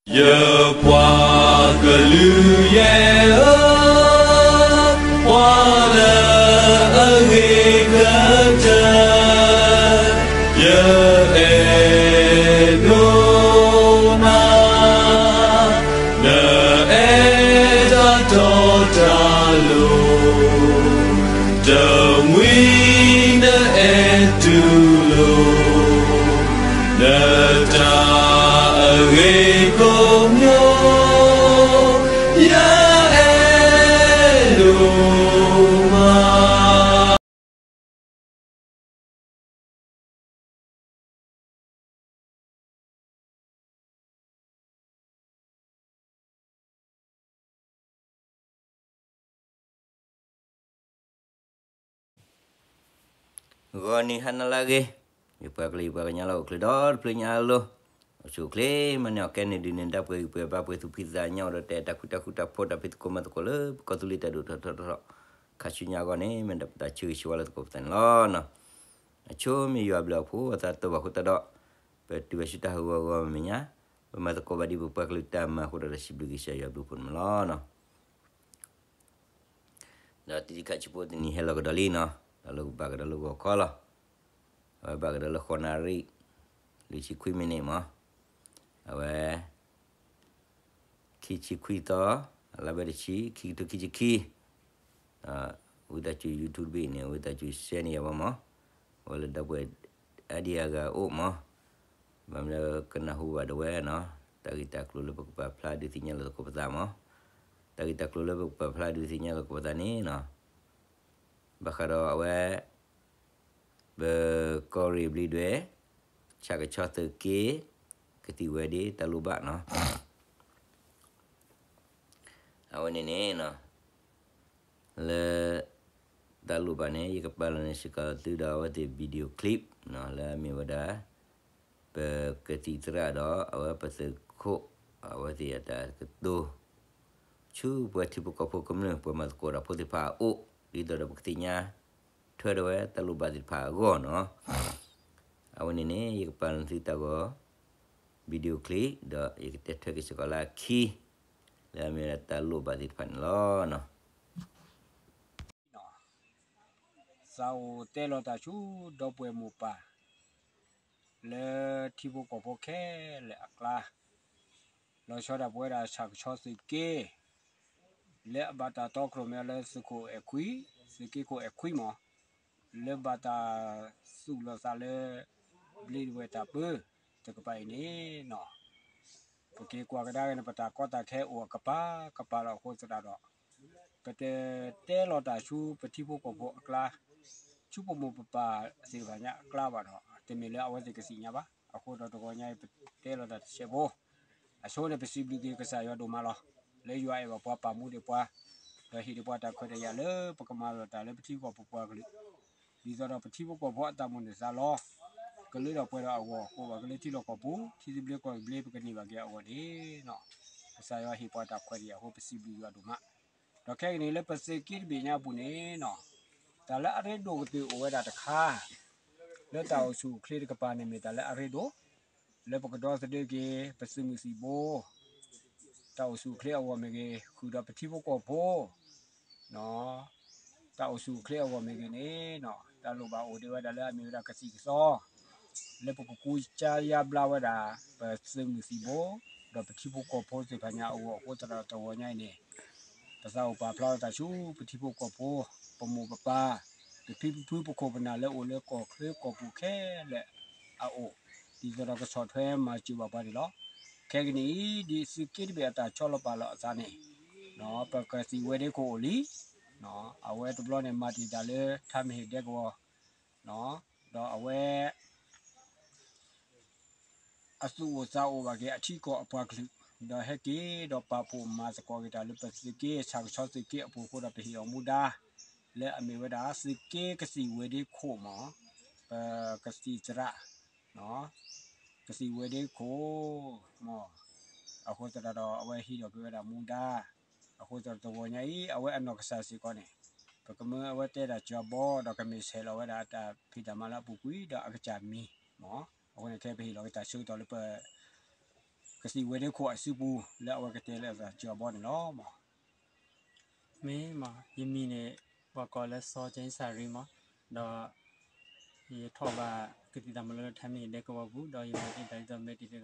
ယပှၤကလုာ်ယဲၢ်ဧၢ, ပှၤလၢအဂ့ၤကတၢၢ်, ယအဲၣ်ဒိးနၤ, နအဲၣ်တၢ်တီတၢ်လိၤ, တမှံၤနအဲၣ်တူၢ်လိာ် နတၢ်အဂ့ၤကိးမံၤ, ယအဲၣ်ဒိးမး. ဂီၤနံၤဟါနၤလၢအဂ့ၤ, ယပှၤကလုာ်ယပှၤကညီလၢအိၣ်ချ့ဒီတဖျၢၣ်ညါအလိၤ, အိၣ်ဆူၣ်အိၣ်ချ့ မၤန့ၢ်အီၣ်ကဲန့ၣ်ဒုးန့ၣ် တၢ်ပှဲၤဂံၢ်ပှဲၤဘါ ပှဲၤသူၣ်ဖှံသးညီဒီး တၢ်အဲၣ်တၢ်ကွံတၢ်ဃူတၢ်ဖိး တၢ်ဖံးသကိးမၤသကိးလၢပကီၢ်သူလ့ၤတၢ်ဒိၣ်ထီၣ်ထီထီၣ်ထီထီၣ် ခါဆူညါအဂီၢ်န့ၣ် မ့ၢ်ဒၣ်ပတၢ်ဆၢဂ့ၤဆၢဝါလၢသကိးပသးန့ၣ်လီၤ. အဆိမ့ၢ်ယွၤအဘျုးအဖှိၣ်အသးတဘၣ်အဃိသတးဒီး ပတုၤဘၣ်ဆူတၢ်ဟးဂီၤဂီၤမဲာ်ညါ, ပမၤသကိးဘၣ်ဒ်ပပှၤကလုာ်တၢ်မၤအဃိဒီး တၢ်စံးဘျုးကစၢ်ယွၤအဘျုးအဖှိၣ်န့ၣ်လီၤ. ဒီးတံၤတံၤခးဆံးဖိတနံၤဟဲလီၤကဒီးလံနီၤ, ဒီးလၢကဘၣ်ကဒီးလၢဂီၤခီလီၤ. အဝဲဘၣ်ကဒီးလၢဃိးနၣ်ရံၣ် လွံၢ်ဆံခွံမံးနံးမး, အဝဲ ခံဆံခွံသီ လါဘဲတဆံ ခံကထိခံဆံခံ, ဝံသးစူၤ YouTube တဘ့ၣ်အံၤန့ၣ် ဝံသးစူၤ share န့ၢ်ယၤဘၣ်မး, အဝဲလၢဒီပုၢ်ဝဲၢ်အါဒံအါဂၤအအိၣ်မး, ဘၣ်မနုၤလၢကနၢ်ဟူဘၣ်ဒၣ်ဝဲနီၤ, တၢ်ဂ့ၢ်တၢ်ကျိၤလၢပကပာ်ဖျါဒုးသ့ၣ်ညါလၢသကိးပသးမး, တၢ်ဂ့ၢ်တၢ်ကျိၤလၢပကပာ်ဖျါဒုးသ့ၣ်ညါလၢသကိးပသးန့ၣ်နီၤ, ဘၣ်ဃးဒီးအဝဲ ပကီၢ်ရ့ၣ်ဘျံးဒွဲၣ် ဆၣ်ကဆီသုးက့ ကသံၣ်ဝဲဒၣ်တၢ်လိၣ်ဘၣ်နီၤ, အဝဲန့ၣ်န့ၣ် လၢ တၢ်လိၣ်ဘၣ်န့ၣ် ယကပာ်လီၤန့ၢ်စ့ၢ်ကီးသုဒီးအဝဲသ့ၣ် video clip နီၤ လၢအမ့ၢ်ဝဲဒၣ် ပကသံၣ်သရၣ်ဒီးအဝဲပသုးခိၣ် အဝဲသ့ၣ်အတၢ်ကတိၤ ဆူပှၤထံဖိကီၢ်ဖိကမျၢၢ် ပှၤမၤသကိးတၢ်ဖိသ့ၣ်တဖၣ်အအိၣ် ဒ်သိးဒီးပကသ့ၣ်ညါထွဲဒီးဝဲတၢ်လိၣ်ဘၣ်သ့ၣ်တဖၣ်အဂီၢ်နီၤ. အဝဲန့ၣ်န့ၣ် ယကပာ်လီၤသုတၢ်ဂီၤ video clip ဒီးယကတဲထွဲက့ၤစ့ၢ်ကီးလၢအခံ လၢအမ့ၢ်ဝဲဒၣ်တၢ်လိၣ်ဘၣ်သ့ၣ်တဖၣ်န့ၣ်လီၤ. သးအိၣ်တဲလီၤတၢ်ဆူဒီပုၢ်ဝဲၢ်မိၢ်ပၢ် လၢထံဖိကီၢ်ဖိခဲလၢာ်အကျါ, လီၤဆီဒၣ်ပဝဲဒၣ်ဆၣ်ကဆီသုးက့ လၢအဘၣ်တၢ်တီခိၣ်ရိၣ်မဲလၢသုးခိၣ်အဲၣ်ခွံ, သုးက့ခိၣ်အဲၣ်ခွံမး, လၢဘၣ်တၢ်သူၣ်လီၤသးလၢ ဘျံးဒွဲၣ်တၢ်ပၢ တကပၤအံၤန့ၣ်နီၤ ပက့ၤကွၢ်ကဒါက့ၤန့ၣ် ပတၢ်ကီတၢ်ခဲအိၣ်အကပၤကပၤလီၤအဃိသတးဒီး ပတတဲလီၤတၢ်ဆူပထံဖိကီၢ်ဖိအကျါ, ဆူပမိၢ်ပပၢ်သ့ၣ်တဖၣ်ညါအကျါဘၣ်ဒီး တမ့ၢ်လၢအဝဲသ့ၣ်ကသ့ၣ်ညါဘၣ်. အဃိဒီးတဂီၤညါအံၤ ပတဲလီၤတၢ်တစဲးဖိ, အဆိန့ၣ် ပစံးဘျုးက့ၤကစၢ်ယွၤဒိၣ်မးလီၤ. လၢယွၤအဲၣ်ဘၣ်ပှၤပာ်မူဒံးပှၤ, ဒီးဟ့ၣ်ဒံးပှၤတၢ်ခွဲးတၢ်ယာ်လၢပကမၤလိာ်တၢ်လၢပထံကီၢ်ပပှၤကလုာ် ဒ်သိးဒီးပထံဖိကီၢ်ဖိအတၢ်မိၣ်န့ၢ်သးလီၤ, ကလၢထီၣ်ပှဲၤထီၣ်အဂီၢ် ကအိၣ်ဘၣ်က့ၤလၢထံလီၢ်ကီၢ်ပူၤ ထံသဘျ့ကီၢ်သဘျ့ပကန့ၢ်ဘၣ်က့ၤအဂီၢ်န့ၣ်နီၤ, ကစၢ်ယွၤဟ့ၣ်ပှၤတၢ်ခွဲးတၢ်ယာ်အဃိ ပစံးဘျုးယွၤဒိၣ်မး. ဒီးခဲကနံၣ်အံၤလၢပသုးက့တဘ့ၣ်ညါအပူၤန့ၣ်နီၤ, တၢ်လၢအရ့ဒိၣ်ကတၢၢ်အိၣ်ဝဲဒၣ်တခါ လၢတၢ်အိၣ်ဆူၣ်အိၣ်ချ့တကပၤန့ၣ်မ့ၢ်တၢ်လၢအရ့ဒိၣ် လၢပကဒီသဒၢက့ၤ ပသုးမုၢ်သံၣ်ဘိ တၢ်အိၣ်ဆူၣ်အိၣ်ချ့အဂီၢ်မ့ၢ်ဂ့ၤ, ဃုာ်ဒီးပထံဖိကီၢ်ဖိ တၢ်အိၣ်ဆူၣ်အိၣ်ချ့အဂီၢ်မ့ၢ်ဂ့ၤန့ၣ်နီၤ, တၢ်လိၣ်ဘၣ်အိၣ်ဒံးဝဲဒၣ်လၢအမ့ၢ်ဝဲဒၣ်ကသံၣ်ကသီ လၢပကကူစါယါဘျါဝဲဒၣ် ပသုးမုၢ်သံၣ်ဘိ ဒီးပထံဖိကီၢ်ဖိသ့ၣ်တဖၣ်ညါအဂီၢ်အဃိသတးဒီးတဂီၤညါအံၤန့ၣ် ပသးအိၣ်ပာ်ဖျါထီၣ်တၢ်ဆူပထံဖိကီၢ်ဖိ ပမိၢ်ပပၢ် ပဖံပဖု ပခိၣ်ပနၢ်လၢအိၣ်လၢကီၢ်ချၢကီၢ်ပူၤခဲလၢာ်အအိၣ်, ဒ်သိးဒီးကဆီၣ်ထွဲမၤစၢၤဘၣ်ပှၤန့ၣ်လီၤ. ခဲကနံၣ်အံၤ ဒ်သုးက့တဘ့ၣ်အတၢ်ဆီလီၤပာ်လီၤအသးန့ၣ် ပကသံၣ်ဝဲဒ့ခိၣ်အိၣ်လံ, အဝဲတဘျီန့ၣ်မၤတ့ၢ်တၢ်လၢထါမ့ၢ်ဟ့ၣ်ဒဲကဝီၤ, ဒီးအဝဲ အသူၣ်အိၣ်သးအိၣ်ဘၣ်က့ၤအထံကီၢ်အပှၤကလုာ်, ဒီးဟဲက့ၤဒီးပာ်ဖှိၣ်မၤသကိးက့ၤတၢ်လၢပသုးက့ ဆၣ်ကဆီသုးက့အပူၤအဃိဒီး ပဟ့ၣ်အီၤမူဒါ လၢအမ့ၢ်ဝဲဒၣ် သုးက့ကသံၣ်ဝဲဒ့ခိၣ်မး, ပကသံၣ်သရၣ် ကသံၣ်ဝဲဒ့ခိၣ်မး, အဃိသတးဒီး အဝဲဟံးထီၣ်က့ၤဝဲဒၣ်မူဒါ, အဃိသတးဒီးတဂီၤညါအံၤ အဝဲအနီၢ်ကစၢ်စ့ၢ်ကီးန့ၣ် ပကမၢအဝဲတဲတၢ်စှၤဘီ ဒီးကမ့ၢ်ဆဲးလီၤဝဲဒၣ်အတၢ်ဖံးတၢ်မၤလၢအပူၤကွံာ် ဒီးအကစၢ်မံၤမး, အဃိန့ၣ်ခဲအံၤပဟ့ၣ်လီၤက့ၤတၢ်ဆၢကတီၢ်လၢပ က ကသံၣ်ဝဲၤဒ့ခိၣ်အစုပူၤ လၢအဝဲကတဲလၢအသးစၢၤအဘီန့ၣ်လီၤ. မ့ၢ်မး, ယမံၤန့ၣ် ပှၤကိးလၢစီၤကၠ့စၣ်ရံမး, ဒီး ယထီၣ်ဘၣ်ကသံၣ်သးမုၢ်လၢ်လၢ ထါမံၤဒဲကဝီၤပူၤ, ဒီးယမၤတ့ၢ်တၢ်ဒ်သိးမဲာ်တံၤတဂၤအသိး, ဒီးခဲ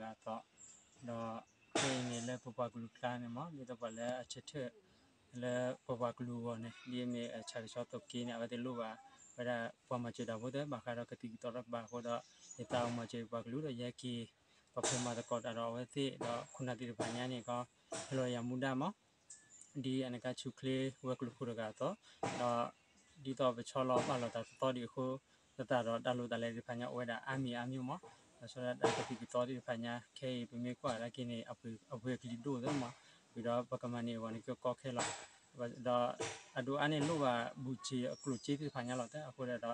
အံၤန့ၣ်လၢပပှၤကလုာ်ကျါန့ၣ်မး, ဒ်သိးပှၤလၢအဆၢထၢၣ် လၢပပှၤကလုာ်အဂီၢ်န့ၣ် ဒ်အမ့ၢ်ဆၣ်ကဆီသုးက့န့ၣ် အဝဲသ့ၣ်လိၣ်ဘၣ်ဝဲဒၣ်ပှၤမၤစၢၤတၢ်ဖိသ့ၣ် ဘၣ်ဃးဒီးကသံၣ်ကသီတၢ်ဘၣ်အဃိဒီး ယသးအိၣ်မၤစၢၤပှၤကလုာ်ဒီး ယဟဲက့ၤ ပှၤဖံးမၤသကိးတၢ်ဒီးအဝဲသ့ၣ် ဒီးခိၣ်နၢ်သ့ၣ်တဖၣ်ညါန့ၣ်ကီး ဟဲလီၤယၤမူဒါမး ဒ်အနကါဆူၣ်ချ့ဝဲၤကျိၤခိၣ်တဂၤအသိး, ဒီးဒ်သိးပဆီလီၤဘၣ်လိာ်သးသီသီဒံးအဃိ, သတးဒီးတၢ်လိၣ်တၢ်လဲၤသ့ၣ်တဖၣ်ညါအိၣ်ဝဲဒၣ်အါမံၤအါမံၤမး, ဒီးဆီဒၣ်တၢ်ကသံၣ်ကသီသ့ၣ်တဖၣ်ညါ ခဲအံၤပမ့ၢ်ကွၢ်ဒၣ်က့ၤန့ၣ် အပှ့ၤကလံၤဒိၣ်သ့မး, ဝံၤဒီးပကမၤန့ၢ်အဂီၢ်န့ၣ်ကကီခဲလီၤ, ဒီးအဒိၣ်အါန့ၣ်လိၣ်ဘၣ်ဘူးက့ၤအကျိၣ်စ့သ့ၣ်တဖၣ်ညါလီၤ. အဃိဒီး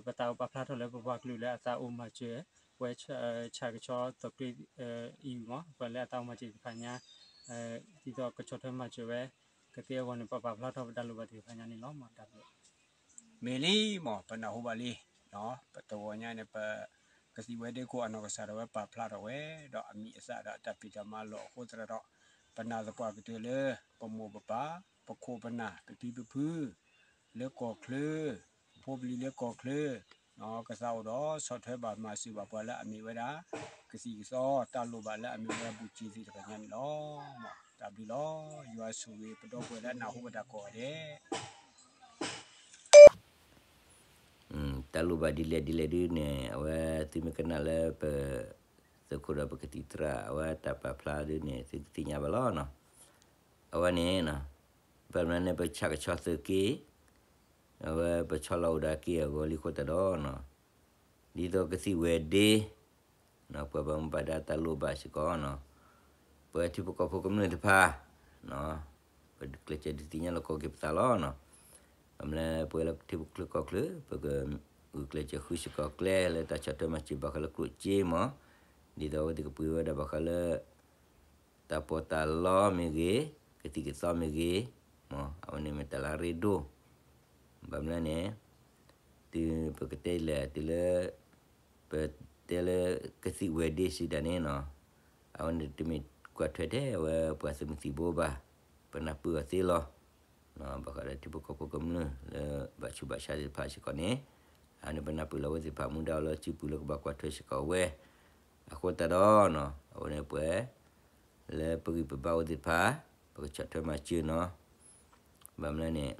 ပသးအိၣ်ပာ်ဖျါထီၣ်လၢပပှၤကလုာ်လၢအသးအိၣ်မၤစၢၤ ပဝဲဆၣ်ကဆီသုးက့အံၤမး, ပှၤလၢအသးအိၣ်မၤစၢၤသ့ၣ်တဖၣ်ညါ ဒ်သိးကဆီၣ်ထွဲမၤစၢၤဝဲ ကသ့အဂီၢ်န့ၣ် ပပာ်ဖျါထီၣ်ပတၢ်လိၣ်ဘၣ်သ့ၣ်တဖၣ်ညါန့ၣ်လီၤ. မ့ၢ်တၢ်ဘျုး မ့ၢ်လံမး ပနၢ်ဟူဘၣ်လံ, ပတဂီၤညါန့ၣ် ပကသံၣ်ဝဲၤဒ့ခိၣ်အနီၢ်ကစၢ်ဒၣ်ဝဲပာ်ဖျါထီၣ်ဝဲ ဒီးအမံၤအသၣ်ဒီးအတၢ်ဖံးတၢ်မၤလီၢ်အဃိသတးဒီး ပနာ်သပှၢ်ကတၢၢ်လၢ ပမိၢ်ပပၢ် ပခိၣ်ပနၢ် ပဖံပဖု လၢကီၢ်ချၢ, ပဖိပလံၤလၢကီၢ်ချၢ, ကသးအိၣ်ဒီးဆီၣ်ထွဲဘၣ်မၤစၢၤဘၣ်ပှၤလၢအမ့ၢ်ဝဲဒၣ် ကသံၣ်ကသီတၢ်လိၣ်ဘၣ်လၢအမ့ၢ်ဝဲဒၣ်ဘူးက့ၤသ့ၣ်တဖၣ်ညါန့ၣ်လီၤ. တၢ်ဘျုးလီၤ. ယွၤဆိၣ်ဂ့ၤပဒီပုၢ်ဝဲၢ်လၢအနၢ်ဟူပတၢ်ကိးဂၤဒဲး တၢ်လိၣ်ဘၣ်ဒ်လဲၣ်ဒ်လဲၣ်ဒုန့ၣ် အဝဲသုမ့ၢ်ကနၣ်လၢပ သုးခိၣ်ဒီးပကသံၣ်သရၣ် အဝဲတၢ်ပာ်ဖျါဒုန့ၣ် သုကသ့ၣ်ညါဘၣ်လီၤ. အဝဲန့ၣ် ဘၣ်မနုၤန့ၣ် ပဆၣ်ကဆီသုးက့ အဝဲပဆီလီၤအိၣ်ဒီးက့အဂီၢ်လံအဃိသတးဒီး ဒ်သိးကသံၣ်ဝဲၤဒ့ ပှၤဘၣ်မူဘၣ်ဒါတၢ်လိၣ်ဘၣ်စ့ၢ်ကီး ပဝဲထံဖိကီၢ်ဖိကမျၢၢ်တဖၣ် ပကျဲးစၢးဒုးသ့ၣ်ညါလိာ်ကီက့ၤပသးလီၤ. ဘၣ်မနုၤလၢပဝဲလၢထံဖိကီၢ်ဖိကမျၢၢ် ပကဂုာ်ကျဲးစၢးဃုစ့ၢ်ကီးကျဲလၢတၢ်ဆီၣ်ထွဲမၤစၢၤဘၣ်ဃးလၢကျိၣ်စ့မး ဒ်သိးအဝဲသ့ၣ်ကပှ့ၤဝဲဒၣ်ဘၣ်ဃးလၢ တၢ်ပီးတၢ်လီမ့ၢ်ဂ့ၤ, ကသံၣ်ကသီမ့ၢ်ဂ့ၤ, အဝဲန့ၣ်မ့ၢ်တၢ်လၢအရ့ဒိၣ်, ဘၣ်မနုၤလဲၣ်န့ၣ် တုၤပကတဲလဲၣ်တုၤလၢ ပတဲလၢကသံၣ်ဝဲၤဒ့စံးတၢ်န့ၣ် အဝဲန့ၣ်တမ့ၢ်ကွၢ်ထွဲထဲအဝဲပှၤသုးမုၢ်သံၣ်ဘိဘၣ်, ပနၢ်ပၢၢ်အီၤသ့လီၤ. ဘၣ်ဃးဒီးထံဖိကီၢ်ဖိကမျၢၢ်လၢဘၣ်ဆူးဘၣ်ဆါသ့ၣ်တဖၣ်စ့ၢ်ကီးန့ၣ် အန့ၣ်ပနၢ်ပၢၢ်လၢအဝဲသ့ၣ်တဖၣ်မူဒါလၢစုပူၤလၢကဘၣ်ကွၢ်ထွဲစ့ၢ်ကီးဝဲ, အဃိသတးဒီး အဝဲန့ၣ်ပှၤ လၢပဂံၢ်ပဘါအိၣ်သ့ၣ်တဖၣ် ပကဆီၣ်ထွဲမၤစၢၤနီၤ, ဘၣ်မနုၤလဲၣ်န့ၣ်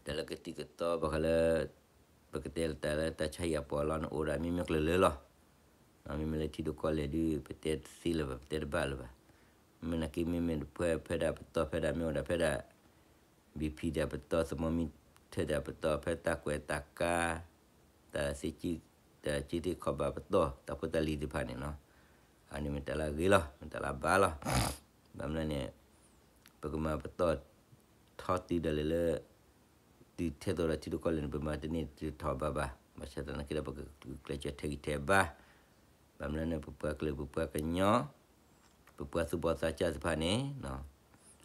တၢ်လၢကသံၣ်ကသီဘၣ်ဃးလၢ ပကတဲလၢတၢ်လၢတၢ်ဆါဟံၣ်အပီးအလီန့ၣ် အိၣ်ဒၣ်မ့မ့ၢ်ကျၢၤလၢာ်လီၤ. မ့မ့ၢ်လၢထံဒိၣ်ကီၢ်လဲၢ်ဒုး ပတဲတသ့လၢၤဘၣ် ပတဲတဘၣ်လၢၤဘၣ်. မ့ၢ်နာ်က့မ့မ့ၢ်တဖဲ ဖဲဒၣ်ပတီၢ်ဖဲဒၣ်မ့ၢ်အိၣ်ဒၣ်ဖဲဒၣ် ဘံၣ်ဖံးတၢ်ပတီၢ် သမီမံထၢၣ်တၢ်ပတီၢ် ဖဲတၢ်ကွဲးတၢ်ကါ တၢ်သ့ၣ် တၢ်စ့သ့ၣ်ခီၣ်ဘၣ်ပတီၢ် တၢ်ဖိတၢ်လံၤသ့ၣ်တဖၣ်န့ၣ်နီၤ, အန့ၣ်မ့ၢ်တၢ်လၢအဂ့ၤလီၤ မ့ၢ်တၢ်လၢအဘၣ်လီၤ. ဘၣ်မနုၤလဲၣ်န့ၣ် ပကမၤပတီၢ်ထီသုးဒၣ်လဲာ်လၢ တုၤထဲသိးဒီးထံဒိၣ်ကီၢ်လဲၢ်န့ၣ် ပမၤတန့ၢ်တထီၣ်ဘၣ်ဘၣ်. ဘၣ်ဆၣ်သနာ်က့ဒီး ပကကျဲးစၢးထဲးဂံၢ်ထဲးဘါ, ဘၣ်မနုၤန့ၣ် ပပှၤကလုာ် ပပှၤကညီ ပပှၤသူၣ်ဘီၣ်သးစၢ်သ့ၣ်တဖၣ်န့ၣ်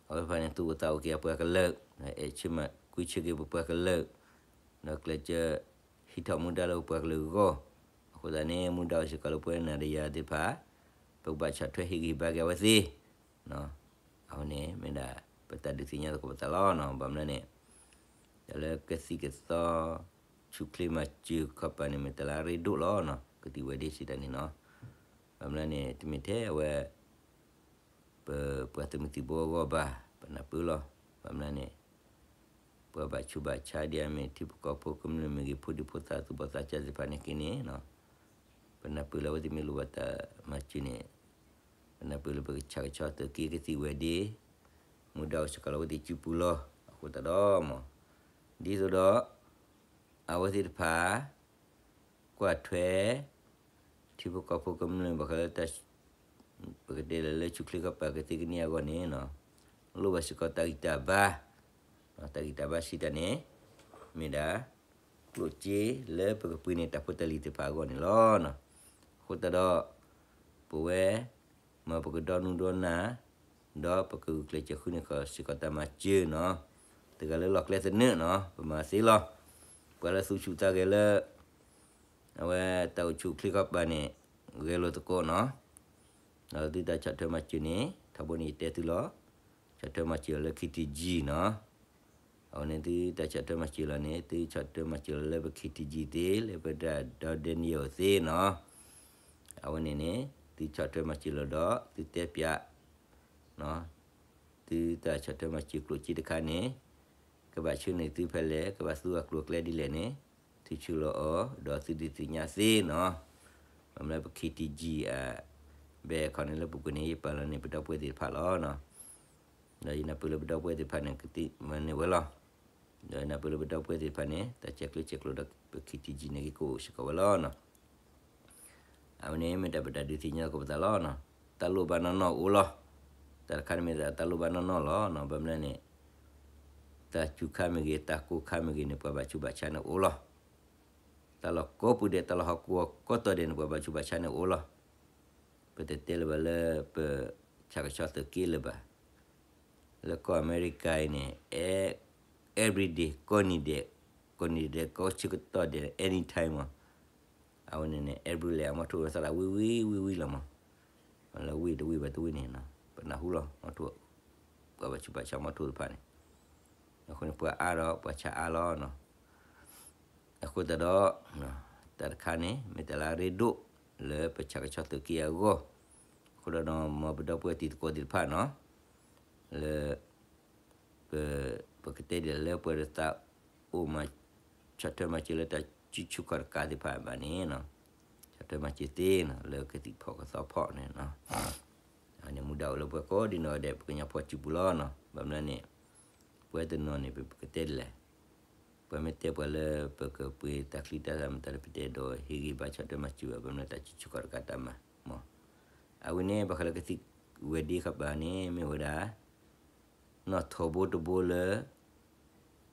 အဝဲသ့ၣ်တဖၣ်န့ၣ် သူၣ်အိၣ်သးအိၣ်က့ၤအပှၤကလုာ်, အဲၣ်ဆၢမၤကွံဆၢက့ၤပပှၤကလုာ်, ဒီးကျဲးစၢးဟံးထီၣ်မူဒါလၢပပှၤကလုာ်အဂီၢ်, အဃိသတးန့ၣ် မူဒါအိၣ်စ့ၢ်ကီးလၢပဝဲနၤဒီးယၤသ့ၣ်တဖၣ် ပကဘၣ်ဆီၣ်ထွဲဟ့ၣ်ဂံၢ်ဟ့ၣ်ဘါက့ၤအဝဲသ့ၣ် အဝဲန့ၣ်မ့ၢ်ဒၣ် ပတၢ်ဒုးသ့ၣ်ညါသကိးပသးလီၤနီၤ. ဘၣ်မနုၤလဲၣ်န့ၣ် တၢ်လၢကသံၣ်ကသီ ဆူၣ်ချ့မၤစၢၤခီပၤန့ၣ် မ့ၢ်တၢ်လၢအရ့ဒိၣ်လီၤနီၤ. ကသံၣ်ဝဲၤဒ့စံးတၢ်န့ၣ်နီၤ. ဘၣ်မနုၤလဲၣ်န့ၣ် တမ့ၢ်ထဲအဝဲ ပပှၤသုးမုၢ်သံၣ်ဘိအဂီၢ်ဘၣ်, ပနၢ်ပၢၢ်လီၤ. ဘၣ်မနုၤလဲၣ်န့ၣ် ပှၤဘၣ်ဆူးဘၣ်ဆါဒ်အမ့ၢ် ထံဖိကီၢ်ဖိကမျၢၢ်မ့ၢ်ဂ့ၤ ဖိဒံဖိသၣ်သူၣ်ဘီၣ်သးစၢ်သ့ၣ်တဖၣ်န့ၣ်က့န့ၣ် ပနၢ်ပၢၢ်လၢအဝဲသ့ၣ်မ့ၢ်လိၣ်ဘၣ်တၢ်မၤစၢၤန့ၣ် ပနၢ်ပၢၢ်လၢပကဆၣ်ကဆီသုးက့ကသံၣ်ဝဲၤဒ့ မူဒါအိၣ်စ့ၢ်ကီးလၢအဝဲသ့ၣ်စုပူၤလီၤ. အဃိသတးဒီးမ့ၢ် ဒ်သိးဒီး အဝဲသ့ၣ်တဖၣ် ကွၢ်ထွဲ ထံဖိကီၢ်ဖိကမျၢၢ်ဘၣ်ဃးလၢ ပကတဲလၢ လၢဆူၣ်ချ့ခီပၤကသ့ကန့ၢ်အဂီၢ်န့ၣ် လိၣ်ဘၣ်စ့ၢ်ကီးတၢ်ဂံၢ်တၢ်ဘါ, တၢ်ဂံၢ်တၢ်ဘါစံးတၢ်န့ၣ် မ့ၢ်ဒၣ် ကျိၣ်စ့လၢပကပှ့ၤန့ၢ်တၢ်ဖိတၢ်လံၤသ့ၣ်တဖၣ်အဂီၢ်န့ၣ်လီၤ. အဃိသတးဒီး ပဝဲ မ်ပကဒီနူဒီနၢ် ဒီးပကဂုာ်ကျဲးစၢးဃုန့ၢ်စ့ၢ်ကီးတၢ်မၤစၢၤနီၤ, တဂၤလၢလီၢ်ကျဲသနၢၣ်နီၤ, ပမၤသ့လီၤ. ပှၤလၢသူၣ်ဆူၣ်သးဂဲၤလၢ အဝဲတၢ်အိၣ်ဆူၣ်အိၣ်ချ့ခီပၤန့ၣ် ဂဲၤလိာ်သကိးနီၤ. ဒီးသုတၢ်ဆီၣ်ထွဲမၤစၢၤန့ၣ် ထီဘိန့ၣ်ယတဲသုလီၤ, ဆီၣ်ထွဲမၤစၢၤလၢ ခ့တံကံ နီၤ. အဝဲန့ၣ်သုတၢ်ဆီၣ်ထွဲမၤစၢၤလီၤန့ၣ် သုဆီၣ်ထွဲမၤစၢၤလီၤလၢပ ခ့တံကံ သ့, လၢပတၢ် Daniel သ့နီၤ. အဝဲန့ၣ်န့ၣ် သုဆီၣ်ထွဲမၤစၢၤလီၤဒီး သုတဲပၠး သုတၢ်ဆီၣ်ထွဲမၤစၢၤကျိၣ်စ့တခါန့ၣ် ကဘၣ်ဆှၢန့ၢ်သုဖဲလဲၣ်, ကဘၣ်သူအကျိၤအကျဲဒ်လဲၣ်န့ၣ် သုဆှၢလီၤအီၤ ဒီးသုဒုးသ့ၣ်ညါသ့နီၤ. ဘၣ်မနုၤလၢပ ခ့တံကံ အ bank account န့ၣ်လၢပူၤကွံာ်န့ၣ် ယပာ်လီၤန့ၢ်ပဒီပုၢ်ဝဲၢ်သ့ၣ်တဖၣ်လီၤနီၤ. ဒီးယနၢ်ပၢၢ်လၢပဒီပုၢ်ဝဲၢ်သ့ၣ်တဖၣ်န့ၣ် ကသ့ၣ်ညါန့ၢ်ဝဲလီၤ. ဒီးယနၢ်ပၢၢ်လၢပဒီပုၢ်ဝဲၢ်သ့ၣ်တဖၣ်န့ၣ် တၢ်ဆဲးကျိးဆဲးကျိးဒီးပ ခ့တံကံ န့ၣ် ကအိၣ်စ့ၢ်ကီးဝဲလီၤနီၤ. အဝဲန့ၣ်မ့ၢ်တၢ်ပတၢ်ဒုးသ့ၣ်ညါကပသးလီၤနီၤ. တၢ်လိၣ်ဘၣ်နီၢ်နီၢ်အိၣ်လီၤ. တၢ်တခါန့ၣ်မ့ၢ်တၢ်တၢ်လိၣ်ဘၣ်နီၢ်နီၢ်လီၤနီၤ. ဘၣ်မနုၤလဲၣ်န့ၣ် တၢ်စူၤခါမ့ၢ်ဂ့ၤ တၢ်ကိၢ်ခါမ့ၢ်ဂ့ၤန့ၣ် ပှၤဘၣ်ဆူးဘၣ်ဆါန့ၣ်အိၣ်လီၤ. တၢ်လီၢ်ကိးပူၤဒဲး တၢ်လီၢ်ဟီၣ်ခိၣ်ကိးတီၤဒဲးန့ၣ် ပှၤဘၣ်ဆူးဘၣ်ဆါန့ၣ်အိၣ်လီၤ. ပတတဲလၢၤဘၣ်လၢပဆၣ်ကဆီသုးက့လၢၤဘၣ်. လၢကီၢ်အမဲရကၤအံၤန့ၣ် every day ကိးနံၤဒဲး, ကိးနံၤဒဲး ကိးဆၢကတီၢ်ဒဲး anytime မး. အဝဲန့ၣ်န့ၣ် every လဲၣ် အမီထိၣ်ဝဲသရၣ်ဝံၣ်ဝံၣ်ဝံၣ်ဝံၣ်လီၤမး. လၢဝံၣ်တဝံၣ်ဘၣ်တဝံၣ်န့ၣ်နီၤ ပနၢ်ဟူလီၤ မီထိၣ်, ပှၤဘၣ်ဆူးဘၣ်ဆါမီထိၣ်တဖၣ်န့ၣ်. အဃိန့ၣ် ပှၤအါဒီးပှၤဆါအါလီၤနီၤ. အဃိသတးဒီး တၢ်တခါန့ၣ် မ့ၢ်တၢ်လၢအရ့ဒိၣ် လၢပဆၣ်ကဆီသုးက့အဂီၢ်. အဃိဒီး မ်ပဒီပုၢ်ဝဲၢ်တံၤသကိးသ့ၣ်တဖၣ်နီၤ လၢ ပ ပကတဲဒ်လဲၣ်လၢပှၤတသးအိၣ်မၤ ဆီၣ်ထွဲမၤစၢၤလၢတၢ်စုဆူၣ်ခီၣ်တကးသ့ၣ်တဖၣ်ဘၣ်န့ၣ်နီၤ, ဆီၣ်ထွဲမၤစၢၤသ့နီၤ လၢကသံၣ်ဖီၣ်ကသီဖီၣ်န့ၣ်နီၤ. အန့ၣ်မူဒါအိၣ်လၢပှၤကိးဒံနီၢ်ဂၤဒဲး ပကညီဖိစုပူၤလီၤနီၤ. ဘၣ်မနုၤလဲၣ်န့ၣ် ပဝဲတနီၤန့ၣ် ပ ပကတဲဒ်လဲၣ်, ပှၤမ့ၢ်တဲပှၤလၢပကပှ့ၤတၢ်ချံတၢ်သၣ်မတၤဒီး ပတဲဒီးဟ့ၣ်ဂံၢ်ဘါဆီၣ်ထွဲမၤစၢၤဘၣ် ဘၣ်မနုၤတၢ်စုဆူၣ်ခီၣ်တကးတၢ်မၤမး. အဝဲန့ၣ် ဘၣ်ဃးလၢကသံၣ်ဝဲဒ့ခီပၤန့ၣ် မ့ၢ်ဝဲဒၣ် နီၢ်ထိးဘိတဘိလၢ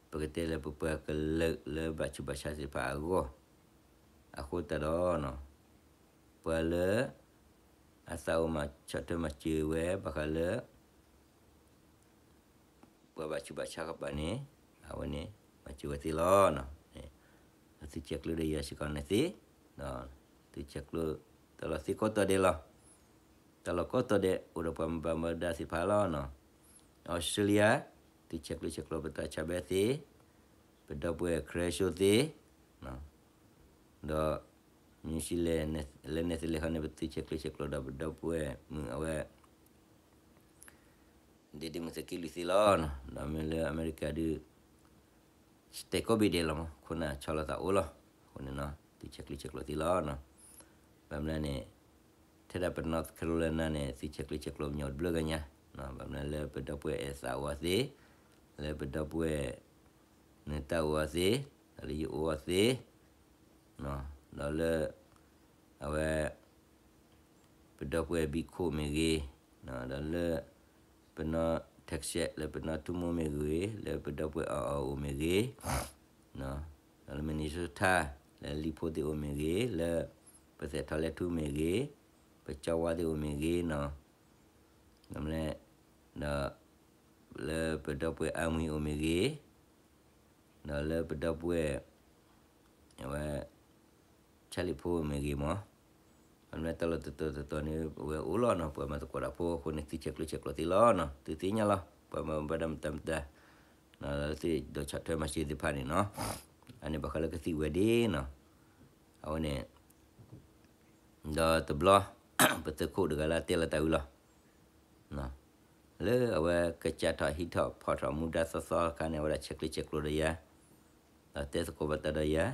ပကတဲလၢပပှၤကလုာ်လၢဘၣ်ဆူးဘၣ်ဆါသ့ၣ်တဖၣ်အဂီၢ်. အဃိသတးဒီး ပှၤလၢ အသးအိၣ်မၤဆီၣ်ထွဲမၤစၢၤဝဲ ဘၣ်ဃးလၢ ပှၤဘၣ်ဆူးဘၣ်ဆါခီပၤန့ၣ် အဝဲန့ၣ် မၤစၢၤဝဲသ့လီၤ. သုဆဲးကျိးဒီးယၤစ့ၢ်ကီးန့ၣ်သ့, သုဆဲးကျိးတၢ်လီၢ်သ့ကိးတီၤဒဲးလီၤ. တၢ်လီၢ်ကိးတီၤဒဲး အိၣ်ဒီးပှၤမၤဘၣ်မူဒါသ့ၣ်တဖၣ်လီၤ. အီစထြ့လယါ သုဆဲးကျိးဆဲးကျိးပတၢ်ဆါဘဲသ့, ပဒီပုၢ်ဝဲၢ်ခရၢၡိသ့, ဒီး New Zealand လၢနဲသလ့းခီန့ၣ် ပသုဆဲးကျိးဆဲးကျိးဒီးပဒီပုၢ်ဝဲၢ်မုၣ်အဝဲ ဒ့ဒ့မုၣ်သုးက့လွံၢ်သ့လီၤ. ဒီးမ့ၢ်လၢအမဲရကၤဒုး state ကိးဘ့ၣ်ဒဲးလီၤမး ခိၣ်နၢ်ဆီလီၤသးအိၣ်လီၤ. အဃိန့ၣ် သုဆဲးကျိးဆဲးကျိးသ့လီၤ. ဘၣ်မနုၤလဲၣ်န့ၣ် ထဲဒၣ်ပ North Carolina န့ၣ် သုဆဲးကျိးဆဲးကျိးပညီတဘျုးဂၤညါ, ဘၣ်မနုၤလၢပဒီပုၢ်ဝဲၢ်အဲၣ်သးအိၣ်အီၤသ့, လၢပဒီပုၢ်ဝဲၢ် နၢၤတၢ်အိၣ်အီၤသ့, ဒီးလၢယအိၣ်အီၤသ့, ဒီးလၢ အဝဲ ပဒီပုၢ်ဝဲၢ်ဘံၣ်ခိၣ်မ့ၢ်ဂ့ၤ, ဒီးလၢ ပနီၢ် Texas လၢပနီၢ်ထူမိၢ်မ့ၢ်ဂ့ၤ, လၢပဒီပုၢ်ဝဲၢ်အီၣ်အီၣ်အိၣ်မ့ၢ်ဂ့ၤ, ဒီးလၢ Minnesota လၢလံာ်ဖိသ့ၣ်အိၣ်မ့ၢ်ဂ့ၤ, လၢပသဲးထီၣ်လဲၢ်ထူမ့ၢ်ဂ့ၤ, ပကၠီဝါသ့ၣ်အိၣ်မ့ၢ်ဂ့ၤနီၤ, ဒီး ဒီး လၢပဒီပုၢ်ဝဲၢ်အါမှံအိၣ်မ့ၢ်ဂ့ၤ, ဒီးလၢပဒီပုၢ်ဝဲၢ် အဝဲ ဆါလံာ်ဖိမ့ၢ်ဂ့ၤမး, ဘၣ်မနုၤတၢ်လီၢ်တတီၤတတီၤန့ၣ် အဝဲအိၣ်လီၤနီၤ, ပှၤမၤသကိးတၢ်ဖိအဃိန့ၣ် သုဆဲးကျိးဆဲးကျိးသ့လီၤနီၤ, သုသ့ၣ်ညါလီၤ, ပှၤမၤဘၣ်ဒၣ်မတၤမတၤ, သုဒိးဆီၣ်ထွဲမၤစၢၤသ့ၣ်တဖၣ်န့ၣ်နီၤ, အန့ၣ်ဘၣ်ဃးလၢကသံၣ်ဝဲဒ့နီၤ, အဝဲန့ၣ် ဒီးတဘျီ ပသုးခိၣ်တဂၤလၢတဲလီၤတၢ်ဝံၤလီၤ. လၢအဝဲကစၢ်ထီၣ်ဟံးထီၣ်ဖီၣ်ထီၣ်မူဒါသီသီအခါန့ၣ် အဝဲဒၣ်ဆဲးကျိးဆဲးကျိးဒီးယၤ, ဒီးတဲသကိးဘၣ်တၢ်ဒီးယၤ,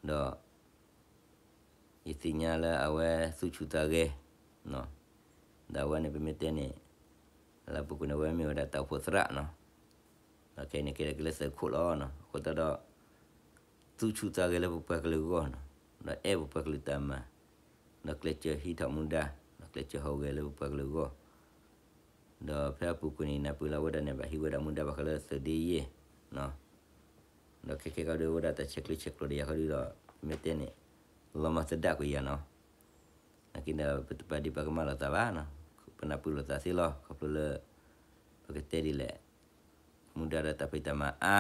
ဒီး ယသ့ၣ်ညါလၢအဝဲသူၣ်ဆူၣ်သးဂဲၤ, ဒီးအဝဲန့ၣ်ပမ့ၢ်တဲန့ၣ် လၢပူၤကွံာ်န့ၣ် အဝဲမ့ၢ်ဝဲဒၣ်တၢ်အိၣ်ဖှိၣ်သရၣ်နီၤ, ဒီးခဲအံၤန့ၣ်ကဲဒၣ်က့ၤလၢသုးခိၣ်လီၤ. အဃိသတးဒီး သူၣ်ဆူၣ်သးဂဲၤလၢပပှၤကလုာ်အဂီၢ်နီၤ, ဒီးအဲၣ်ပပှၤကလုာ်တၢ်မၤ, ဒီးကျဲးစၢးဟံးထီၣ်မူဒါ, ဒီးကျဲးစၢးဟူးဂဲၤလၢပပှၤကလုာ်အဂီၢ်, ဒီးဖဲအပူၤကွံာ်န့ၣ် နၢ်ပၢၢ်လၢအဝဲဒၣ်န့ၣ် ဘၣ်ဟံးဝဲဒၣ်မူဒါဘၣ်ဃးလၢသုးဒ့ယဲၢ်, ဒီးခဲခဲကီးဒီး အဝဲဒၣ်တၢ်ဆဲးကျိးဆဲးကျိးဒီးယၤခီဒုဒီး မ့ၢ်တဲန့ၣ် လီၤမၢ်သဒၣ်ကွံာ်ယၤနီၤ, နာ်က့ဒီး ပတပာ်ဒံးပာ်ကမၣ်လိာ်သးဘၣ်နီၤ, ပနၢ်ပၢၢ်လိာ်သးသ့လီၤ, ခီဖျိလၢ ပကတဲဒ်လဲၣ်, မူဒါဒီးတၢ်ဖံးတၢ်မၤအါ,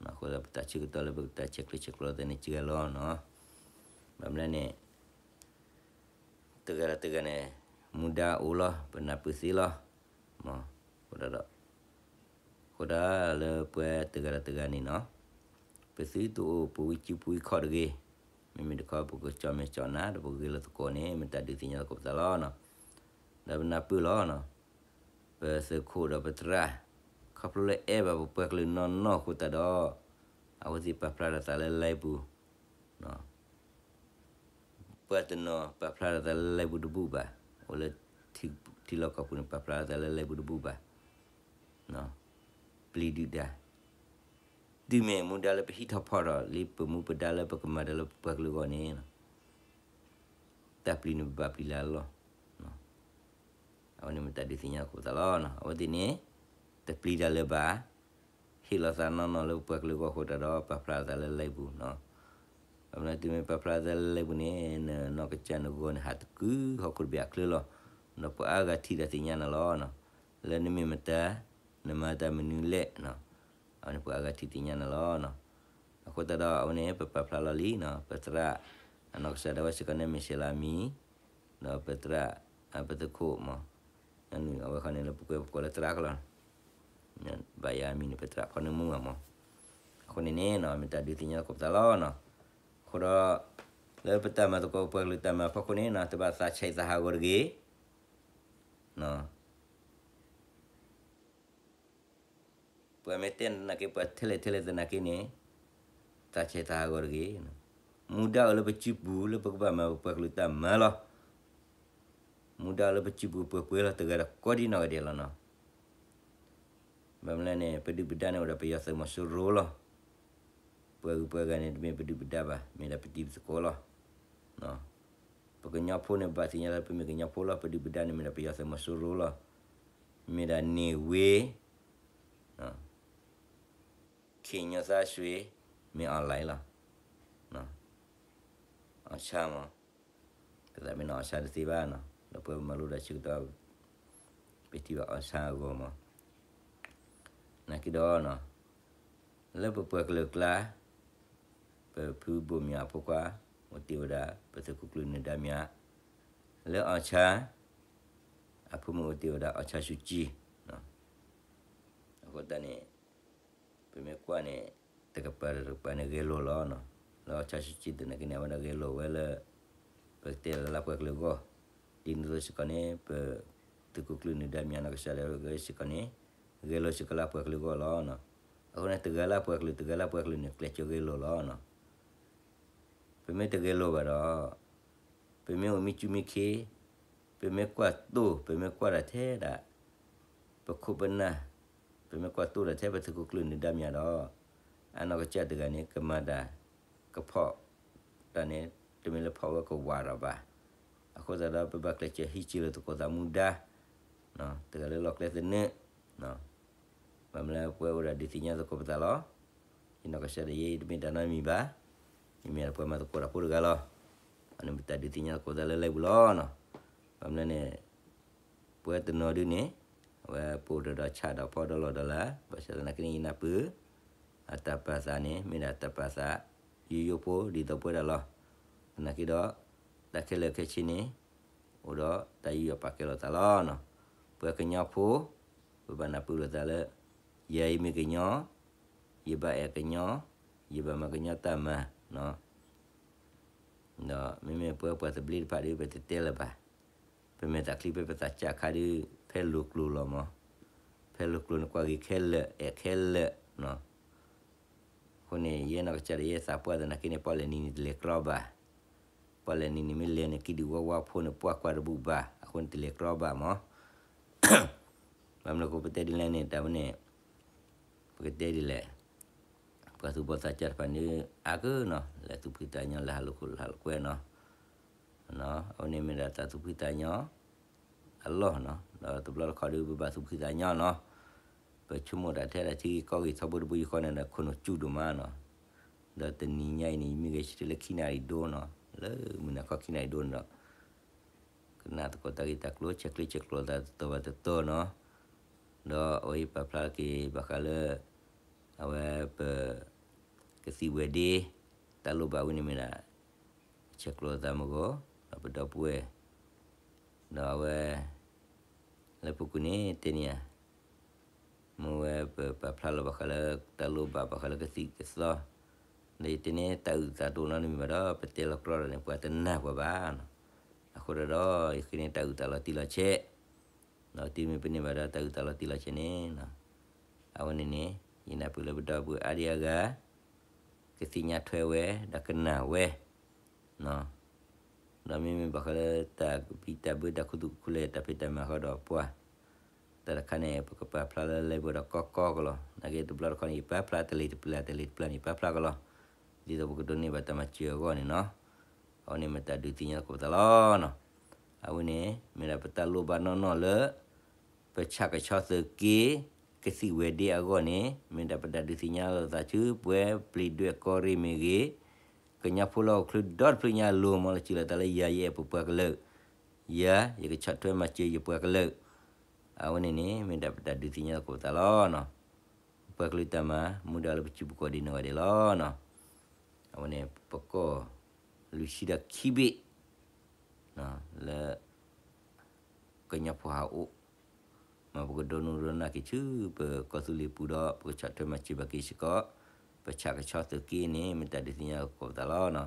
အဃိဒီးပတၢ်ဆၢကတီၢ်လၢပကတၢ်ဆဲးကျိးဆဲးကျိးသ့န့ၣ် စှၤလီၤနီၤ, ဘၣ်မနုၤလဲၣ်န့ၣ် တဂၤဒီးတဂၤန့ၣ် မူဒါအိၣ်လီၤ ပနၢ်ပၢၢ်သ့လီၤ. မ့ၢ်, အဃိဒီး အဃိဒီးလၢပှၤတဂၤဒီးတဂၤန့ၣ်နီၤ, ပသုတအိၣ်ပဝံစုပဝံခီၣ်တဂ့ၤ. မ့မ့ၢ်တခီ ပကကၠီၣ်မဲာ်ကၠီၣ်နါ ဒီးပကဂဲၤလိာ်သကိးန့ၣ် မ့ၢ်တၢ်ဒုးသ့ၣ်ညါသကိးပသးလီၤနီၤ. ဒီးပနၢ်ပၢၢ်လီၤနီၤ, ပသုးခိၣ်ဒီးပသရၣ် ခီဖျိလၢအဲၣ်ဘၣ်ပပှၤကလုာ်နီၢ်နီၢ်အဃိသတးဒီး အဝဲသ့ၣ်ပာ်ဖျါထီၣ်သးလၢ live ပူၤ ပှၤတနီၤပာ်ဖျါထီၣ်သးလၢ live ပူၤတဘူၣ်ဘၣ်, အိၣ်လၢ ထံလီၢ်ကီၢ်ပူၤန့ၣ် ပာ်ဖျါထီၣ်သးလၢ live ပူၤတဘူၣ်ဘၣ်. ပျံၤဒုၣ်ဒါ, တုၤမ့ၢ်မူဒါလၢပဟံးထီၣ်ဖီၣ်ထီၣ်လံ ပမူပဒါလၢပကမၤတၢ်လၢပပှၤကလုာ်အဂီၢ်န့ၣ် တၢ်ပျံၤန့ၣ်ပဘၣ်ပျံၤလၢအလီၢ်. အဝဲန့ၣ်မ့ၢ်တၢ်ဒုးသ့ၣ်ညါသကိးပသးလီၤ. အဝဲသ့ၣ်န့ၣ် တပျံၤတၢ်လၢၤဘၣ်, ဟ့ၣ်လီၤသးနီၢ်နီၢ်လၢပပှၤကလုာ်အဂီၢ်အဃိသတးဒီး ပာ်ဖျါထီၣ်သးလၢ live ပူၤနီၤ. ဘၣ်မနုၤတုၤမ့ၢ်ပာ်ဖျါထီၣ်သးလၢ live ပူၤန့ၣ် နနီၢ်ကစၢ်နဂီၢ်န့ၣ် ဟးသကုၤဟီၣ်ခိၣ်တဘ့ၣ်အချၢလီၤ. ဒီးပှၤအါဂၤထံၣ်ဒီးသ့ၣ်ညါနၤလီၤ. လၢနမ့ၢ်မတၤ, နမၤတၢ်မနုၤလဲၣ်, အဝဲန့ၣ်ပှၤအါဂၤထံၣ်သ့ၣ်ညါနၤလီၤ. အဃိသတးဒီးအဝဲန့ၣ် ပပာ်ဖျါလီၤလံနီၤ, ပသရၣ် အနီၢ်ကစၢ်ဒၣ်ဝဲစ့ၢ်ကီးန့ၣ် မ့ၢ်စဲးလီၤအမံၤ, ဒီးပသရၣ် ပသုးခိၣ်မး, နနုာ်အဝဲခီန့ၣ်လၢပကွဲပကိးလၢသရၣ်ကလီၤ, ဘၣ်ယၤအမံၤန့ၣ် ပသရၣ်ဖီနၢမူမးမး. အဃိန့ၣ်န့ၣ်နီၤ မ့ၢ်တၢ်ဒုးသ့ၣ်ညါသကိးပသးလီၤနီၤ. အဃိဒီး လၢပတၢ်မၤသကိးပှၤကလုာ်တၢ်မၤအဖီခိၣ်န့ၣ်နီၤ တဘၣ်သးဆံးသးဟးဂီၤတဂ့ၤ. ပှၤမ့ၢ်တဲနသနာ်က့ ပှၤထဲလဲၣ်ထဲလဲၣ်သနာ်က့န့ၣ် သးဆံးသးဟးဂီၤတဂ့ၤ. မူဒါအိၣ်လၢပစုပူၤလၢပကဘၣ်မၤပပှၤကလုာ်တၢ်မၤလီၤ. မူဒါအိၣ်လၢပစုပူၤပှဲၤပှဲၤလီၤ တဂၤဒီးကိးဒံနီၢ်ဂၤဒဲးလီၤနီၤ. ဘၣ်မနုၤလဲၣ်န့ၣ် ပဒုၣ်ပဒါန့ၣ်အိၣ်ဒီးပယီၤသုးမီၤစိရိၤလီၤ. ပှၤဂုၤပှၤဂၤန့ၣ် တမ့ၢ်ပဒုၣ်ပဒါဘၣ်, မ့ၢ်ဒၣ်ပတံၤပသကိးလီၤ. ပကညီဖိန့ၣ် ဘၣ်သ့ၣ်ညါလၢပမ့ၢ်ကညီဖိလီၤ, ပဒုၣ်ပဒါန့ၣ်မ့ၢ်ဒၣ်ပယီၤသုးမီၤစိရိၤလီၤ. မ့ၢ်ဒၣ်န့ၢ်ဝ့ၢ် ခ့ၣ်ညီသးစွ့ မ့ၢ် online လီၤ. အီၣ်ဆါမး, ပသးမ့ၢ်နီၢ်အီၣ်ဆါတသ့ဘၣ်နီၤ, ဒီးပှၤမၤလိတၢ်ဆၢကတီၢ် ပထံၣ်ဘၣ်အီၣ်ဆါအဂီၢ်မး. နာ်က့ဒီးနီၤ, လၢပပှၤကလုာ်ကျါ ပဖုဘိၣ်မၠးအဖိခွါ အိၣ်တ့ၢ်ဝဲဒၣ် ပသုးခိၣ်ကျၢၢ်နၢၤဒါမၠး, လၢအီၣ်ဆါ အဖိမုၣ်အိၣ်တ့ၢ်ဝဲဒၣ်အီၣ်ဆါစူၤကၠံ. အဃိသတးန့ၣ် ပမ့ၢ်ကွၢ်န့ၣ် တကပၤတကပၤန့ၣ်ဂဲၤလိာ်လီၤနီၤ. လၢအီၣ်ဆါစူၤကၠံသနာ်က့န့ၣ် အဝဲဒၣ်ဂဲၤလိာ်ဝဲလၢ ပကတဲလၢလၢပှၤကလုာ်အဂီၢ်, ဒ်န့ၣ်အသိးစ့ၢ်ကီးန့ၣ် ပသုးခိၣ်ကျၢၢ်နၢၤဒါမၠးနီၢ်ကစၢ်ဒၣ်ဝဲစ့ၢ်ကီးန့ၣ် ဂဲၤလိာ်စ့ၢ်ကီးလၢပှၤကလုာ်အဂီၢ်လီၤ. အဃိန့ၣ် တဂၤလၢပှၤကလုာ် တဂၤလၢပှၤကလုာ်န့ၣ် ကျဲးစၢးဂဲၤလိာ်လီၤနီၤ. ပမ့ၢ်တဂဲၤလိာ်ဘၣ်ဒီး ပမ့ၢ်အိၣ်မံစုမံခ့, ပမ့ၢ်ကွၢ်တိၢ် ပမ့ၢ်ကွၢ်တၢ်ထဲဒၣ် ပခိၣ်ပနၢ်, ပမ့ၢ်ကွၢ်တိၢ်တၢ်ထဲပသုးခိၣ်ကျၢၢ်နၢၤဒါမၠးဒီး အနီၢ်ကစၢ်တဂၤန့ၣ် ကမၤတၢ် ကဖီၣ်တၢ်န့ၣ် တမ့ၢ်လၢဖီၣ်ဝဲကဝးဒီးဘၣ်. အဃိသတးဒီး ပဘၣ်ကျဲးစၢးဟံးစၢၤလိာ်သကိးသးမူဒါ တဂၤလၢလီၢ်ကျဲသနၢၣ် ဘၣ်မနုၤလၢပဝဲအိၣ်ဒီးဒုးသ့ၣ်ညါသကိးပသးလီၤ. ယနီၢ်ကစၢ်ဒၣ်ယဲ ယတမ့ၢ်တၢ်နီတမံၤဘၣ်. ယမ့ၢ်ဒၣ်ပှၤမၤသကိးတၢ်ဖိတဂၤလီၤ. အန့ၣ်မ့ၢ်တၢ်ဒုးသ့ၣ်ညါသကိးသးလၢလၢပူၤလီၤနီၤ. ဘၣ်မနုၤလဲၣ်န့ၣ် ပဝဲတနီၤဒုန့ၣ် အဝဲပအိၣ်ဒီးဒီးဆၣ်ဒီးဖီဒီးလီၢ်ဒီးလၢ်, ဘၣ်ဆၣ်သနာ်က့န့ၣ် ယနၢ်ပၢၢ် အတၢ်ပာ်သးန့ၣ် မ့ၢ်ဒၣ်တၢ်ပာ်သး ယိယိဖိဒ်သိးပဝဲဒၣ်လီၤ. သနာ်က့ဒီး တၢ်ခဲလၢာ်ခဲဆ့န့ၣ် အိၣ်ဒီးတၢ်ယူးယီၣ်ပာ်ကဲလိာ်သးလီၤနီၤ. ပှၤကညီဖိ ပဘၣ်နၢ်ပၢၢ်လိာ်သးလၢ ယၤယမ့ၢ်ကညီ, ယဘၣ်အဲၣ်ကညီ, ယဘၣ်မၤကညီတၢ်မၤနီၤ. ဒီးမ့မ့ၢ်ပဝဲပှၤသဘျ့တဖၣ်ဒီး ပတတဲလၢၤဘၣ်. ပမဲာ်သးချံဖဲပသးစၢ်ခါဒီး ဖဲလိၤကျိၤလီၤမး. ဖဲလိၤကျိၤန့ၣ် ကွၢ်ဂ့ၤခဲလၢာ် အဲၣ်ခဲလၢာ်နီၤ. အဃိန့ၣ် ယဲနီၢ်ကစၢ်ဒီးယဲသးပှၢ်သနာ်က့န့ၣ် ပီၣ်လဲၣ်နံၤန့ၣ်တလဲၤကြီဘၣ်. ပီၣ်လဲၣ်နံၤန့ၣ်မ့ၢ်လဲၤန့ၣ် ကံၣ်ဒုၣ်ဝါဝါဖိန့ၣ် ပှၢ်ကွၢ်တဘူၣ်ဘၣ်. အဃိန့ၣ်တလဲၤကြီဘၣ်မး. ဘၣ်မနုၤအဃိပတဲဒ်လဲၣ်န့ၣ် တၢ်ဝဲန့ၣ် ပကတဲဒ်လဲၣ်, ပှၤသူၣ်ဘီၣ်သးစၢ်တဖၣ်န့ၣ် အါကနီၤ လဲၤသူၣ်ဖှံသးညီ လဲၤဟးလိာ်ခိၣ်ဟးလိာ်ကွဲနီၤ. အဝဲန့ၣ်မ့ၢ်ဒၣ်တၢ်သူၣ်ဖှံသးညီအလီၢ်နီၤ. ဒီးတဘျီတခီၣ်ဒီး ပဘၣ်သူၣ်ဖှံသးညီနီၤ. ပဆိကမိၣ်တၢ်ထဲတၢ်ထံဂ့ၢ်ကီၢ်ဂ့ၢ်ထီဘိတဘိယူၢ်ဃီန့ၣ်ဒီး ခိၣ်နူာ်စူၢ်ဒိၣ်မးနီၤ. ဒီးတနံၤညါအံၤန့ၣ် ယမ့ၢ်ဂဲၤဆၢထၢၣ်လၢခံနၣ်ရံၣ်ဒိနီၤ, လၢမုၢ်နၤခီခံနၣ်ရံၣ်ဒိန့ၣ်ဒီး ကနၣ်သကိးတၢ်ဂ့ၢ်တၢ်ကျိၤ ဆဲးကျၢဆဲးကျိးသးတတီၤဘၣ်တတီၤနီၤ. ဒီးအဝဲအံၤပာ်ဖျါက့ၤဘၣ်ဃးလၢ အဝဲပ ကသံၣ်ဝဲၤဒ့ တၢ်လိၣ်ဘၣ်ဝဲန့ၣ်မ့ၢ်ဒၣ် ဆဲးကျိးသးမုၢ်ဂီၤ ဒီးပဒီပုၢ်ဝဲၢ် ဒီးအဝဲ လၢပူၤကွံာ်န့ၣ်တဲန့ၣ်ဧါ, မ့ၢ်ဝဲပပာ်ဖျါလီၤဘၣ်ဃးလၢတၢ်လိၣ်ဘၣ်ဘၣ်ဃးလၢကသံၣ်ကသီ, ဒီးယတဲန့ၣ် တၢ်အုၣ်သးတအိၣ်နီတမံၤဘၣ်ဒီး ပတဲလီၤကြီဒီးန့ၣ် ပှၤတနာ်ပှၤဘၣ်နီၤ. အဃိဒီး ယဃ့န့ၢ်တၢ်အုၣ်သးလီၤတံၢ်လီၤဆဲး, ဒီးတုၤမ့ၢ်ပန့ၢ်ဘၣ်ဒီးတၢ်အုၣ်သးလီၤတံၢ်လီၤဆဲးန့ၣ် အဝဲန့ၣ်န့ၣ် ယနၢ်ပၢၢ်လၢပဒီပုၢ်ဝဲၢ်အါဒံအါဂၤ ကသ့ၣ်ညါထွဲဝဲ ဒီးကနၣ်ဝဲ ဒီးမ့မ့ၢ်ဘၣ်ဃးလၢတၢ်ကပံာ်တၢ်ဘၢတၢ်ခူသူၣ်ခူလဲၢ်တၢ်ဖံးတၢ်မၤဃီဒီးပှၤ, တၢ်တခါန့ၣ် ပကပာ်ဖျါလၢ level ဒီးကီကီကလီၤ. နာ်က့တဘျီတခီန့ၣ် ယပာ်ဖျါတလံၤတပျၢ်တလံၤတပျၢ်န့ၣ် ယပာ်ဖျါကလီၤ. ဒ်သိးပကဒိးန့ၢ်ဘၣ်တၢ်မၤစၢၤအဂီၢ်န့ၣ်နီၤ. အဝဲန့ၣ်မ့ၢ်တၢ်ဒုးသ့ၣ်ညါသကိးပသးလီၤနီၤ. အဝဲန့ၣ် မ့ၢ်ဒၣ်ပတၢ်လိၣ်ဘၣ်နီၢ်နီၢ်လၢ ပဆၣ်ကဆီသုးက့ ကသံၣ်ဝဲၤဒ့အဂီၢ်န့ၣ် မ့ၢ်ဒၣ်ပတၢ်ဒုးသ့ၣ်ညါလိာ်သးဆူပဝဲပျံၤဒွဲၣ်ကီၢ်ရ့ၣ်မ့ၢ်ဂ့ၤ, ကညီဖိလၢဟီၣ်ခိၣ်ချၢဒီတဖျၢၣ်ညါအလိၤ မ်လၢစၢၤလီၤတၢ်လၢယၤယအဲၣ်ပပှၤကလုာ်, ယၤယကဆီၣ်ထွဲမၤစၢၤယပှၤကလုာ်, အဝဲန့ၣ်န့ၣ် မ့ၢ်ဒၣ်ပတၢ်ဒုးသ့ၣ်ညါသကိးပသးလီၤနီၤ. ပပှၤကလုာ်တၢ်မၤ မူဒါလၢပစုပူၤကိးဒံးနီၢ်ဂၤဒဲးလီၤနီၤ. အဝဲန့ၣ် ပကီၢ်လွံၢ်ဆံဒီးခံဘ့ၣ် လၢ ကညီဖိဟးအိၣ်, မ်ပကဒိးနုာ်ဒိးနၢ်က့ၤဆူပကီၢ်သူလ့ၤပူၤဒီး ပကဆီၣ်ထွဲမၤစၢၤဘၣ်က့ၤစ့ၢ်ကီး, ပဆၣ်ကဆီသုးက့န့ၣ် မ့ၢ်တၢ်ဒုးသ့ၣ်ညါသကိးပသးလီၤနီၤ.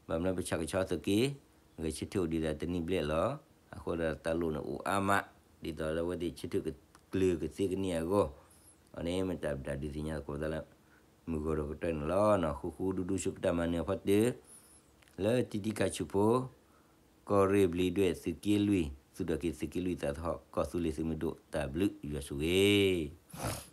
ဘၣ်မနုၤပဆၣ်ကဆီသုးက့ ဂဲၤဆၢထၢၣ်အိၣ်ဒံးဒၣ်တနံၣ်ဘျဲၣ်လီၤ. အဃိဒီးတၢ်လိၣ်န့ၣ်အိၣ်အါမး, ဒ်သိးလၢအဝဲသ့ၣ်ဆၢထၢၣ်ကကျၢၤကသ့ကန့ၢ်အဂီၢ်, အန့ၣ်မ့ၢ်တၢ်ဒုးသ့ၣ်ညါသကိးပသးလၢ မုၢ်ဂီၤဒီးကတၢၢ်န့ၣ်လီၤနီၤ. ဃူဃူဒူဒူဆူပတၢ်မၤနၢၤအဖီတၢၢ် လၢတံၤတံၤခါဆူၣ်ဖိ ကီၢ်ရ့ၣ်ဘျံးဒွဲၣ်သုးက့လွံၢ် သူၣ်ထီၣ်က့ၤသုးက့လွံၢ်သးသဟီၣ် ကီၢ်သူလ့ၤသုးမုၢ်ဒိၣ် တၢ်ဘျုးယွၤဆိၣ်ဂ့ၤ.